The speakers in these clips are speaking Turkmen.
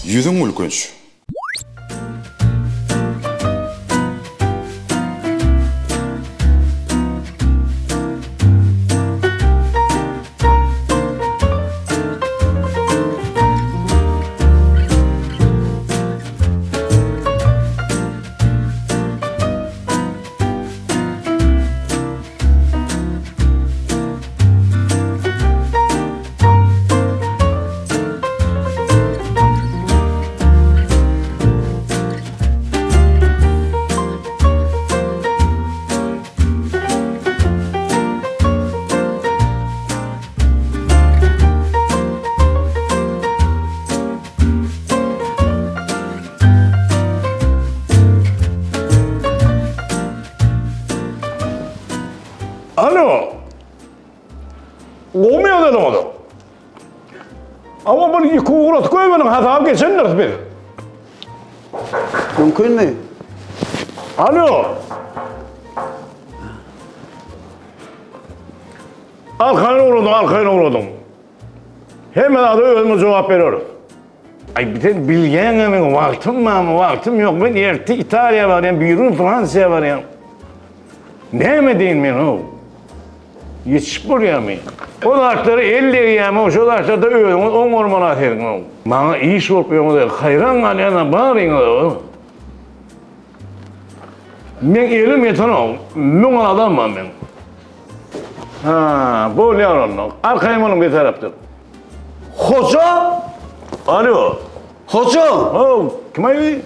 Ýüzüň gülkünç. Alo. Gowmy ýagdaýlaryňyz? Ama bir iki ugratyk goýbeniň hasaby geçendiris biz. Mümkinmi? Alo. Arkaýyn ugradyň, arkaýyn ugradyň. Hemme zada özümiz jogap bereris. Aý sen bilýäňä meň wagtym barmy, wagtym ýok. Men erte Italiýa barýan, birigün Fransiýa barýan. Näme diýin men how? Ýetişip bolýarmy? O zatlara el degýärmi, şo zatlarda özüňiz oňarmaly siziň how. Maňa iş bolup ýöňüze haýran galýan baryňyz. Meň elim ýetenok, müň adam bar meň. Ha, bolýar onda. Arkaýyn boluň bir tarapdan. Hoja! Alo. Hoja! How, kim aýby?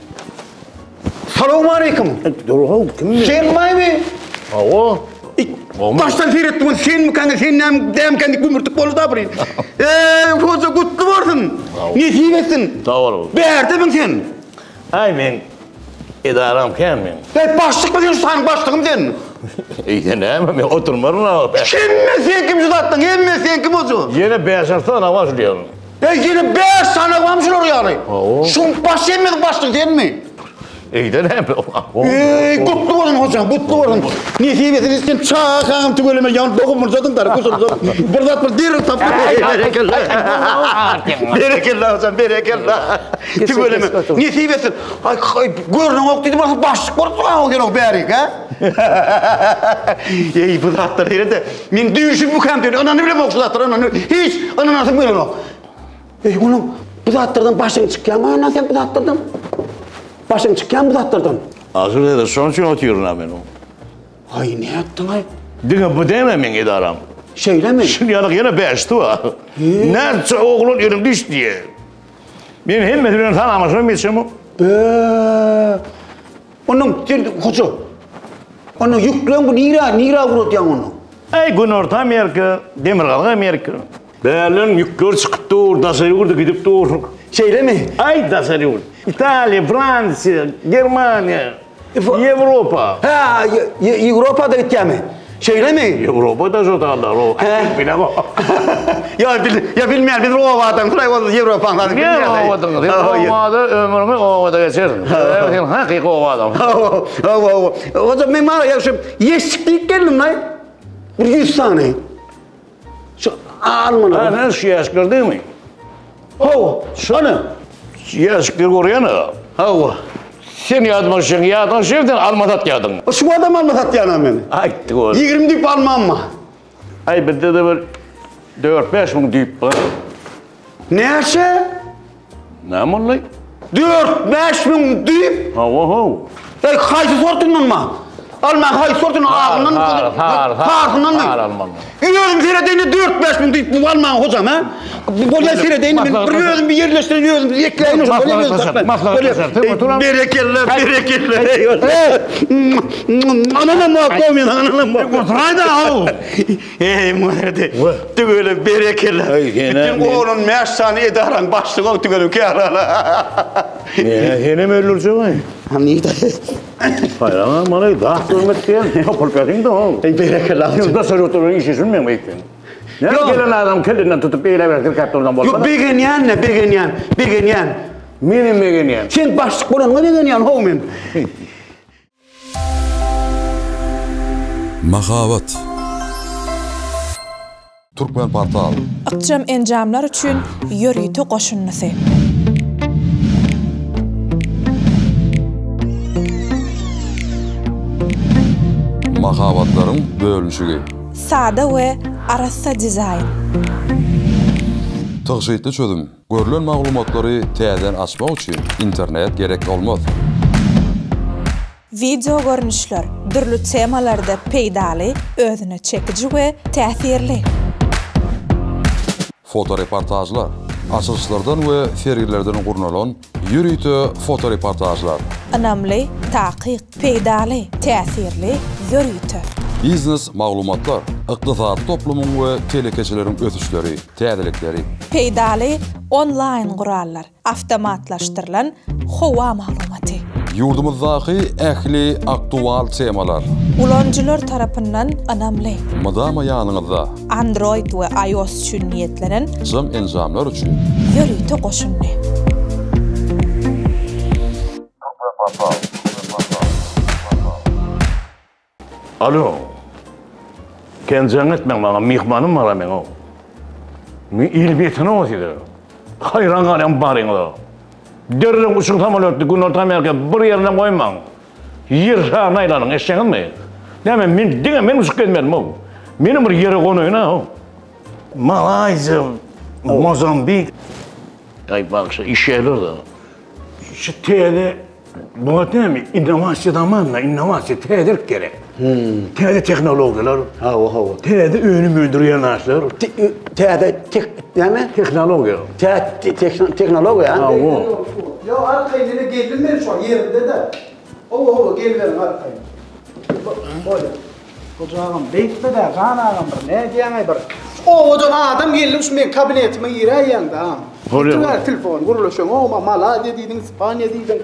Salowmaleýkim. Dur how, kim? Sen maýby? Hawa. Başdan seretdim, sen mikäň, sen näm, dämkäň diýip gümürtik boldy da bir. Eee, hoja gutly bolsun. Nesip etsin. Sag bol. Bärde sen. Aý men edaram kän meň. Eý başlykmy sen şu sanyň başlygymy sen? Eýse näme men oturmaryn a. Hemme seňkimi şu zatlaň hemme seňki bolsa. Ýene bäş-alty sany bar şu diýen. Eý ýene bäş sany barmy şular ýaly? Hawa. Şuň baş hemmesi başlygy senmi? Eýse näme? Eý gutly bolsun hojam gutly bolsun. Nesip etsin sen çagaňam tüweleme ýaňy dogumlyjadyň da guşuljadyň. Bir zat bir derrew tapdyň. Berekella. Berekella hojam berekella. Tüweleme. Nesip etsin. Aý, aý, görneňok diýdim, asıl başlyk bolupsyň aň sen o bärik, ha? Eý, bu zatlar herede. Men düýşüm mükäm diýen, ynany bilemok şu zatlara, ynany hiç ynanasym gelenok. Eý, onuň bu zatlardan başyň çykýarmy ondan sen bu zatlardan? Başyň çykýarmy bu zatlardan? Asyl dede, şonuň üçin otyryn-a men. Aý, nätdiň-aý? Diňe bu däl-ä meň edaram. Şeýlemi? Şuny ýaly ýene bäşisi bar. Näçe oglan elim düşdi diýe. Men hemmesi bilen salamlaşmam geçemok. Be. Onuň sen hoja. Onuň ýükleň bu nirä, nirä ugradýaň ony? Eý, Günorta Amerika, Demirgazyk Amerika. Bärden ýükler çykyp dur, daşary ýurda gidip dur. Şeýlemi? Aý, daşary ýurt. Italiýa, Fransiýa, Germaniýa. Ýewropa. Hä, Ýewropa-da gitýärmi? Şeýlemi? Ýewropa-da şo taýlar, o. Hä? Bilemok. Ýa, bil, ýa bilmeýän, biz obadan, Hudaý bolsa Ýewropaň zady bilmeýän. Näme obadyňyz? Sen obada ömrüňi obada geçirdiň. Sen hakyky oba adamy. Hawa, hawa, hawa. Hojam, men mara ýa şu ýeşik diýip geldim-laý. Bir 100 sany. Şu almalar. Ana şu ýaşlar değil mi? Hawa, şony. Ýaşlar görýän-a. Hawa. Sen ýadmaşyň, ýadyň şerden alma satýadyň. Şu adam alma satýan men. Aýtdy gör. 20 düýp almam ma. Aý bizde-de bir 4-5 müň düýp bar. Näçe? Näme boldy? 4-5 müň düýp? Hawa, haw. Eý, haýsy sortundan ma? Almaň haýsy sortundan? Agyndan mı? Sar, sar, Sarsyndan mı? Sar almaň. Özüm seredeýin 4-5 müň düýp bu almaň hojam, ha? Bolýa seredeýin men bir özüm bir ýerleşdireýin özüm ekläýin hojam. Bolýa özüm saklan. Berekella, berekella. Ananam bak, men ananam bak. Oturayda haw. Eý, muherde. Tüwele berekella. Bütün oğlun 5 sany edaraň başlygy ol tüwele kärala. Ne, senem öldürjek. Ha nirde? Haýran maly zat görmek diýen topulyp ýatyň da haw. Eý, berekella. Siz daşary ýurtda işleşilmeň beýtseň. Näme gelen adam kellinden tutup beýle bir sirkäp durdan bolmaz. Ýok, begenýän ne, begenýän, begenýän. Menem begenýän. Sen başlyk bolanyňa begenýän how men. Mahabat. Türkmenportal. Ykjam enjamlar üçin ýörite goşundysy. Mahabatlaryň bölünişigi. Sada we arassa dizaýn. Tygşytly çözüm. Görlen maglumatlary täzeden açmak üçin internet gerek bolmaz. Wideo görnüşler, dürli temalarda peýdaly, özüne çekiji we täsirli. Fotoreportažlar, açylyşlardan we sergilerden gurnalan ýörite fotoreportažlar. Ynamly, takyk, peýdaly, täsirli, ýörite. Biznes maglumatlar, ykdysady toplumyň we telekeçileriň ösüşleri, täzelikleri. Peýdaly onlaýn gurallar. Awtomatlaşdyrylan howa maglumaty. Ýurdumyzdaky ähli aktual temalar. Ulanyjylar tarapyndan ynamly. Mydama ýanyňyzda. Android we iOS üçin niýetlenen. Jam enjamlar üçin. Ýörite goşundy. Alo. Kän jaň etmäň maňa, myhmanym bar-a meň-ow. Men il betenog-a size. Haýran galýan baryňyza. Derrew uçuň samolýotly Günorta Amerika bir ýerine goýmaň. Ýer şaryny aýlanyň, eşitýäňizmi? Näme, men diňe men uçup gezmelimi-ow? Menem bir ýere gonaýyn-a-ow. Malaýziýa, Mozambik. Aý bagşy, işýärler-de. Şu täze Bu wagt näme? Innowasiýa zamanynda innowasiýa täzelik gerek. Täze tehnologiýalar. Hawa, hawa. Täze önüm öndürýän zatlar. Täze tek näme? Tehnologiýa. Täze tehnologiýa. Hawa. Ýok, arkaýyn ine geldim men şu an ýerimde-de. Hawa, hawa, geliberiň arkaýyn. Bolýar. Hoja agam, beýtme-dä, jan agam bir, nädýäň-aý bir. Şu owadan adam geldi, şu meň kabinetime giräýýäň-dä, agam. Bolýar. Getir bäri telefony, gürleşeňok, Malaýziýa diýdiň, Ispaniýa diýdiň.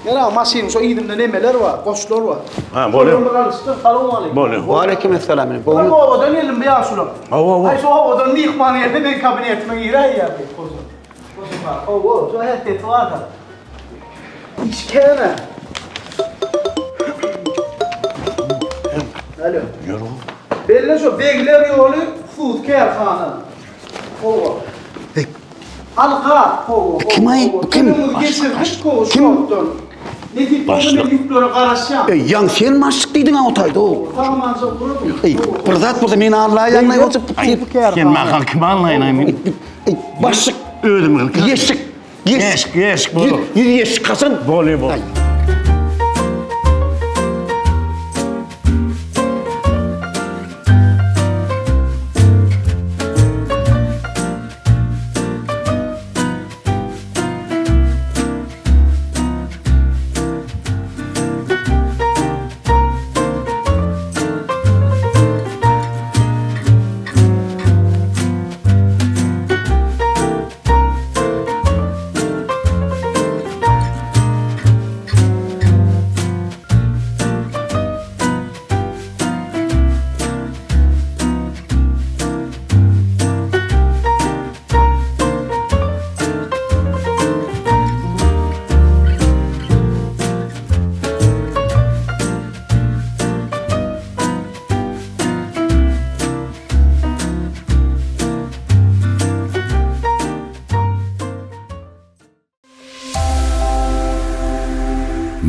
Ýene agam, maşynyň şo yzynda nemeler bar, goşlar bar. Ha, bolýar. Şolardan bir alyşdyr, salowmaleýkim. Bolýar. Waleýkim essalam inim. Bir owadan geldim bu ýaşulam. Hawa, hawa. Aý, şu owadan myhman geldi, meň kabinetime giräýýär diýip, Hoja. Hoja, hawa, şo häsiýeti bar-da. Iş kän-ä. Alo. Belle şo Begler ýoly hususy kärhana. Hawa. Al gaz, hawa. Kim aý? Bu kim? Geçirdik hawa şu wagtdan. Nesip bolsa men ýüklere garaşýan. Eý, ýaň sen başlyk diýdiň-ä o taýda o. Sag-amanja ugradyň. Eý, bir zat bolsa meni allaýaňlaý bolsa. Sen maňa kim allaýyn-aý men? Eý, başlyk. Özümiňki. Ýeşik. Ýeşik, ýeşik bol. Ýüz ýeşik haçan? Bolýar, bol.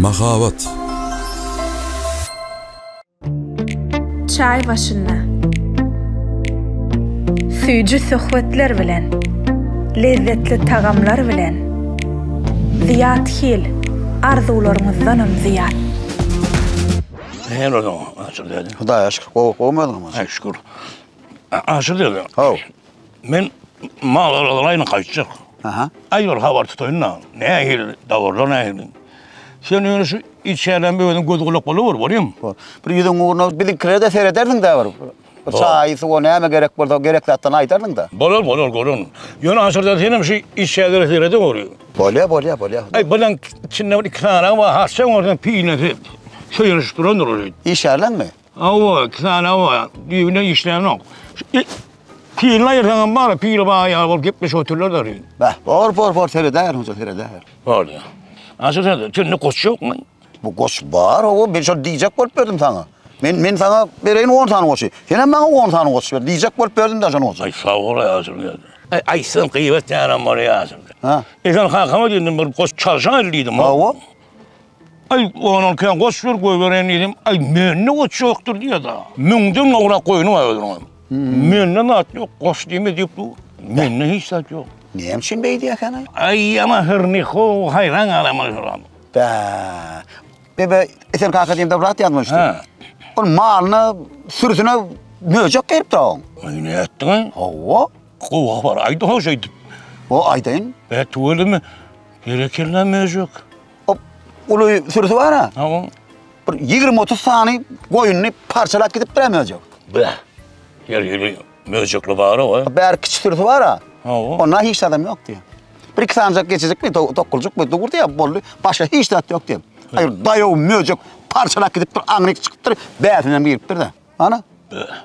Mahabat. Çaý başynda. Süýji söhbetler bilen. Lezzetli tagamlar bilen. Zyýat Hil, arzuwlaryňyzdanam zyýat. Nähili bolduň, Aşyr däde? Hudaýa şükür, gowy, gowumy özüňem? Aý, şükür. Aşyr däde. Haw. Men mal alaýyn gaýtjak. Aha. Aý bir habar tutaýyn-da. Nähili, dawarlar nähili? Sen ýöne şu içerden özüň göz gulak boluber, bolýamy? Bor. Bir ýüzüň ugruna biziňkilere-de seredersiň-dä bir. Bir çaýy, suwa näme gerek bolsa, gerek zatdan aýdarsyň-da. Bolar, bolar, görerin. Ýöne Aşyr däde senem şu içerlere seredeweri. Bolýa, bolýa, bolýa. Aý, bilen içinde bir iki sany bar, haçan görseň piňesi söýenişip durandyr ol. Işgärleňmi? Hawa, iki sany bar, düýbünden işlänok. Pilini aýyrsaňam bar, pili bar ýaly bolup gepleşip otyrlar-da. Beh, bor, bor, bor, seredäýer, hoja, seredäýer. Bolýar. Aşyr däde, sende goç ýokmy? Bu goç bar, hawa, men şony diýjek bolup ýördüm saňa. Men men saňa bereýin on sany goçy. Senem maňa on sany goç ber diýjek bolup berdim-dä şony goçy. Aý sag bol Ýaşulgeldi. Aý aýtsaň gyýbat ýaram bor Ýaşulgeldi. Ha. Esen kakama diýdim bir goç çalşaýly diýdim. Hawa. Aý ondan kän goç ber goýbereýin diýdim. Aý mende goç ýokdur diýýär-de. Müňden gowrak goýny bar özüniň. Mende zat ýok, goç diýme diýip dur. Mende hiç zat ýok. Näme üçin beý diýýärkäň-aý? Aý ýaman hyrny how haýran galaman şolam. Bä. Bebe Esen kaka diýemde bir zat ýadyma düşdi. Hä. Ol malyna, sürüsine möjek gelipdir oň. Aý nätdiň-aý? Hawa. Gowy habar aýdy ho şeýdip. O aýdaýyn. Bä tüweleme. Berekella möjek. O uly sürüsi bar-a. Hawa. Bir 20-30 sany goýunyny parçalap gidipdir-ä möjek. Bä. Her hili möjekli bar-ow. Bäri kiçi sürüsi bar-a. Hawa. Onda hiç zadam ýok diýýär. Bir iki sanyjak geçejekmi, tokkuljykmy dur diýýär, boldy. Başga hiç zat ýok diýýär. Aý, daýaw möjek parçalap gidipdir, aňryk çykypdyr, bäsinem giripdir-de. Ana.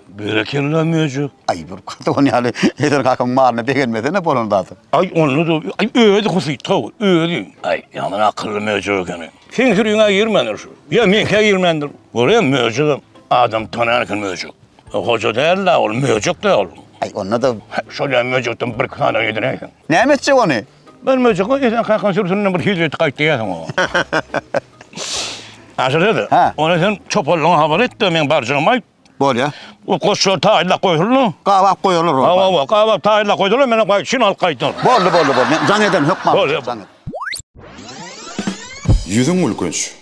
Berekella möjek. Aý, bir gaty ýaly Heder kakamyň malyna begenmesene bolan zady. Aý, onda-da, aý, özi husyt-how, özi. Aý, ýaman akylly möjek ekeni. Seň sürüňe girmändir şu. Ýa meňkä girmändir. Görýäňmi, möjegem adam tanan eken möjek. Hoja däl-de ol, möjek-dä ol. Aý, onda-da. Şol ýa möjekden birki sany edinäýseň. Näme etjek ony? Bir möjek Esen kakaň sürüsinden bir hil etip gaýt diýýärsiň oňa. Aşyrda-da. Hä. Ony sen çopanlygyňa habar et-de, meň barjagymy aýt. Bolýa. O goşlary taýynlap goýsunlar. Gabap goýarlar ol. Hawa, hawa, gabap taýynlap goýdular, menem gaýtşyn alyp gaýdaryn. Boldy, boldy, boldy. Men jaň ederin hökman. Bolýa. Jaň eder. Ýüzüň gülkünç.